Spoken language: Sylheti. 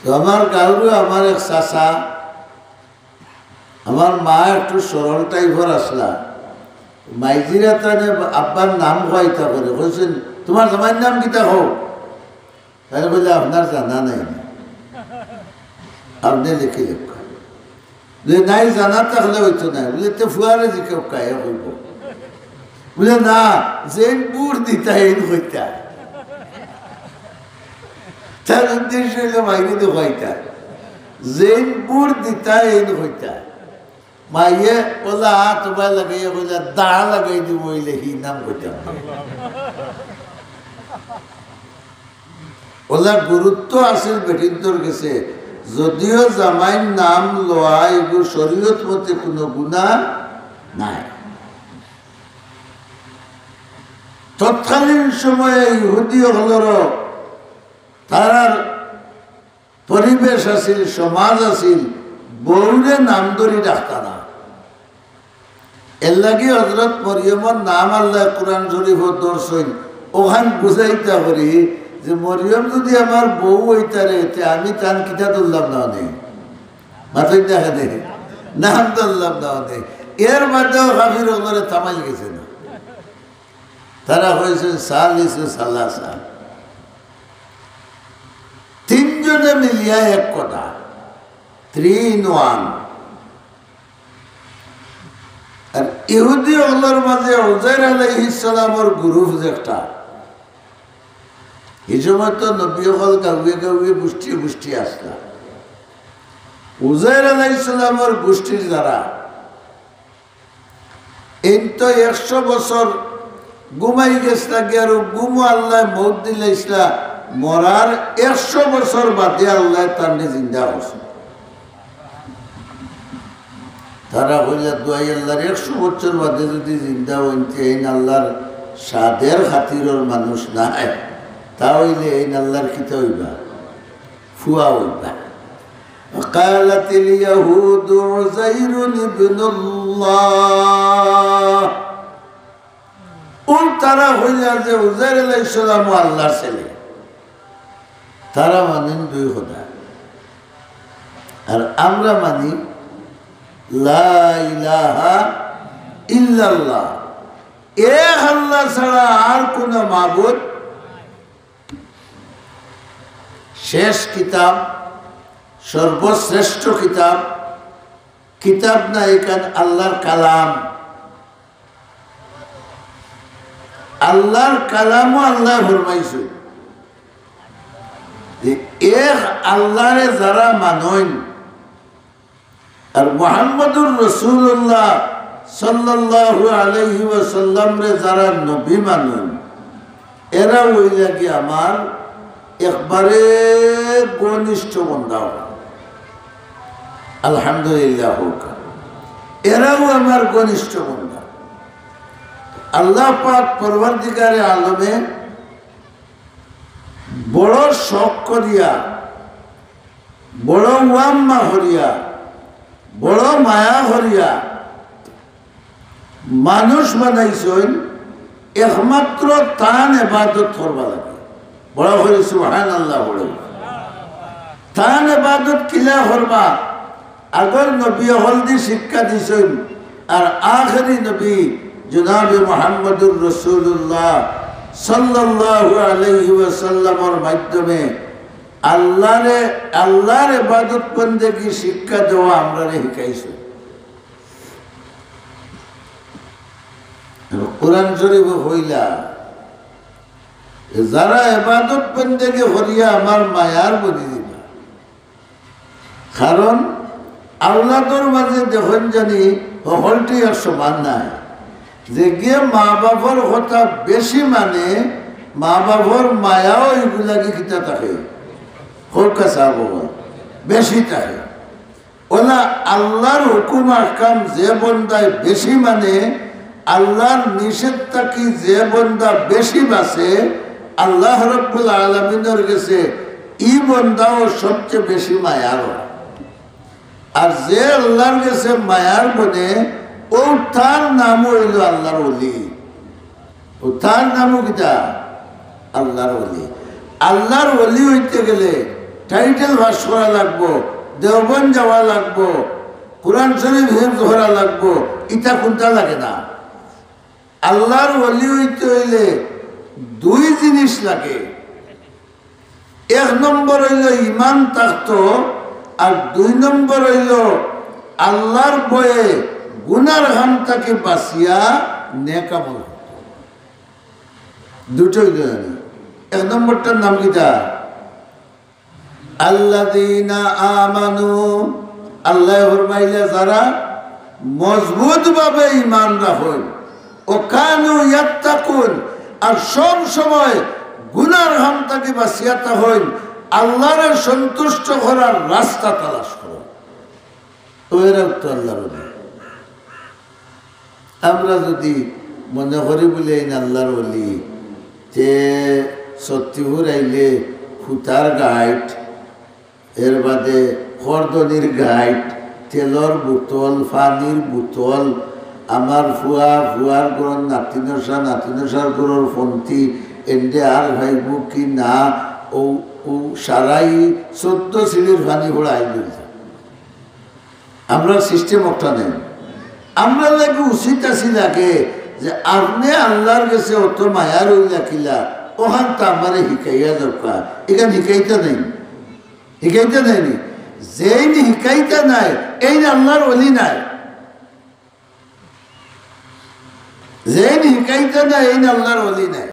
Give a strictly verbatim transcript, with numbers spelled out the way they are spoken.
তো আমার গাঁওরও আমার এক চাচা, আমার মা একটু সরল টাইপর আছলা, মাইজিরা তানে আব্বার নাম কইতা করে, কইছইন, "তুমার জামাইর নাম কিতা কও?" তাইন কইলা, "আপনার জানা নাই নি? আপনে লেখি লেখউক্কা।" বুলে, "নাই, জানা থাকলে অইতো নায়।" বুলে, "তে ফুয়ারে জিকাউক্কা, হে কইবো।" বুলে, "না, যেইন বুর দিতা, এইন কইতা।" তার উদ্দেশ্য অইলো মাইরে দেখাইতা। যেইন বুর দিতা, এইন কইতা। মাইয়ে অলা আত উবায় লাগাইয়া কইলা, "দা লাগাই দিমু, অইলে হি নাম কইতাম না।" অলা গুরুত্ব আছিল বেটিন্তর গেছে, যদিও জামাইর নাম লওয়া এগু শরীয়ত মতে কুনু গুনা নাই। তৎকালীন সময়ে ইহুদি অকলরও তারার পরিবেশ আছিল, সমাজ আছিল, বউরে নাম ধরি ডাকতা না। এরলাগি হযরত মরিয়মর নাম আল্লায় কুরআন শরীফো ধরছইন, অখান বুঝাইতা করি যে মরিয়ম যুদি আমার বউ অইতারে, তে আমি তান কিতা ধরলাম না অনে? মাতইন না কেনে? নাম ধরলাম না অনে। এর বাদেও কাফির অকলরে থামাইল গেছে না। তারা কইছইন, "সালিসু সালাসা।" তিনজনে মিলিয়া এক কথা, three in one। আর ইহুদি অকলর মাঝে উজাইর আলাইহিস সালামর group যেটা, হি সময় তো নবী অকল গাউয়ে গাউয়ে গুষ্টিয়ে গুষ্টিয়ে আছলা। উজাইর আলাইহিস সালামর গুষ্টির যারা, এইন তো একশো বছর ঘুমাই গেছলা গিয়া, আর ঘুমো আল্লায় মউত দিলাইছলা, মরার একশো বছর বাদে আল্লায় তানরে জিন্দা করছইন। তারা কইলা, "দোয়াই আল্লার, একশো বছর বাদে যুদি জিন্দা অইন, তে এইন আল্লার সাদের খাতিরর মানুষ নায়, তা অইলে এইন আল্লার কিতা অইবা? ফুয়া অইবা।" وقالت اليهود عزير ابن الله। অউ তারা কইলা যে উজাইর আলাইহিস সালামও আল্লার ছেলে। তারা মানইন দুই খোদা। আর আমরা মানি লা ইলাহা ইল্লাল্লাহ। এক আল্লা ছাড়া আর কুনু মাবুদ শেষ কিতাব, সর্বশ্রেষ্ঠ কিতাব, কিতাব না, ইখান আল্লার কালাম। আল্লার কালামও আল্লায় ফরমাইছইন যে এক আল্লারে যারা মানইন, আর মুহাম্মদুর রাসূলুল্লাহ সাল্লাল্লাহু আলাইহি ওয়াসাল্লামরে যারা নবী মানইন, এরা অইলা গি আমার একবারে ঘনিষ্ঠ বন্দা অকল। আলহামদুলিল্লাহ কউক্কা। এরাও আমার ঘনিষ্ঠ বন্দা। আল্লাহ পাক পরওয়ারদিগারে আলমে বড় শখ করিয়া, বড় ওয়াম্মা করিয়া, বড় মায়া করিয়া মানুষ বানাইছইন, একমাত্র তান এবাদত করবা লাগে। বড় করি সুবহানাল্লাহ বড়। তান এবাদত কিলা করবা? আগর নবী অকলদি শিক্ষা দিছইন, আর আখেরি নবী জনাবে মুহাম্মদুর রাসূলুল্লাহ সাল্লাল্লাহু আলাইহি ওয়াসাল্লামর মাধ্যমে আল্লারে, আল্লার এবাদত বন্দেগী শিক্ষা দেওয়া আমরারে শিখাইছইন। কোরআন শরীফো কইলা, যারা এবাদত বন্দেগী করিয়া আমার মায়ার বনি দিবা। কারণ আওলাদর মাঝে দেখইন জানি হকলটি আর সমান নায়। যেগিয়ে মা বাপর কথা বেশি মানে, মা বাপর মায়াও ইগুলাগি কিতা থাকে, কউক্কা সাব, বেশি থাকে। অলা আল্লার হুকুম আহকাম যে বন্দায় বেশি মানে, আল্লার নিষেধ থাকি যে বন্দা বেশি বাঁচে, আল্লাহ রাব্বুল আলামিনর গেছে ই বন্দাও সবচেয়ে বেশি মায়ার অয়। আর যে আল্লার গেছে মায়ার বনে, অউ তার নামও অইলো আল্লার ওলি। অউ তার নামও কিতা? আল্লার ওলি। আল্লার ওলি অইতে গেলে টাইটেল পাস করা লাগবো, দেওবন্দ যাওয়া লাগবো, কোরআন শরীফ হিফজ করা লাগবো, ইতা কুনটা লাগে না। আল্লাহর ওলি অইতে অইলে দুই জিনিস লাগে। এক নম্বর অইলো ইমান থাকতো, আর দুই নম্বর অইলো আল্লাহর ভয়ে গুনার কাম থাকি বাঁচিয়া নেক আমল করতো। দুইটা অইলো জানি। এক নম্বরটার নাম কিতা? আল্লাযীনা আমানু, আল্লায় ফরমাইলা, যারা মজবুতভাবে ইমান রাখইন, ওয়া কানু ইয়াত্তাকুন, আর সব সময় গুনার কাম থাকি বাঁচিয়া থাকইন, আল্লাহরে সন্তুষ্ট করার রাস্তা তালাশ করইন। তো এরা তো আল্লাহর ওলি। আমরা যদি মনে করি বলে এইন আল্লাহর ওলি, তে সত্যিপুর আইলে হুতার গাইট, এর বাদে খরদনির গাইট, তেলর বোতল, পানির বোতল, আমার ফুয়া, ফুয়ার ঘরর নাতিনশা, নাতিনশার ঘরর ফন্তি, এন্ডে আর ভাইবো কি না, ও, ও সারাই চোদ্দ সিঁড়ির পানি পড়াই দিল। আমরার সিস্টেম একটা নাই। আমরার লাগি উচিত আছিল আগে যে আপনে আল্লাহর গেছে অত মায়া রইলা কিলা, অখানতা আমারে হিকাইয়া দরকার। ইখান হিকাইতা নাই, হিকাইতা নাই নি। যেইন হিকাইতা নাই, এইন আল্লাহর ওলি নায়। যেইন হিকাইতা নায়, এইন আল্লাহর ওলি নায়।